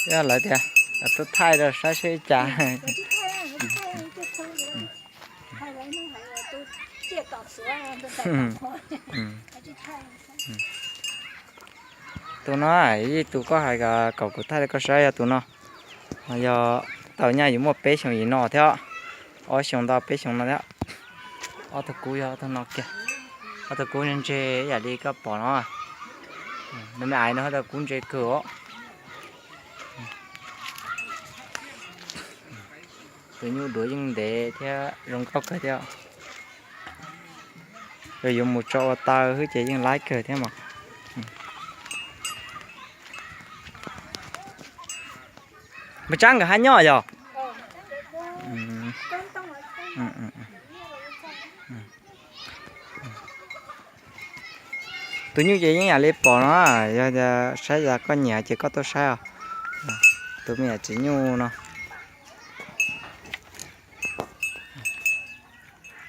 Yog lawv tias tuaj thaij rau saib seb ib cas. Tus no, ib tus koj hais kom kuv thaij rau koj saib yog tus no. Yog tau nyaj yuav muaj peb xyoos yim no thiab, ob xyoos ntau peb xyoos no thiab. Ob tug kub yog ob tug no kiag. Ob tug kub ntse ib yam li koj pom no. Nws me aiv no ob tug kub ntse kawg os. Tus nyuj duav yeej ntev thiab zoo nkauj kawg thiab. Yog yuav mus tso ua taw xwb ces yeej laib kawg thiab mas. Mas Tsab nkawd hab nyob yog? Tus nyuj ces yeej yam li pom no, yog saib yam koj nyiam ces koj tuaj saib os. Tus me nyuam txiv nyuj no.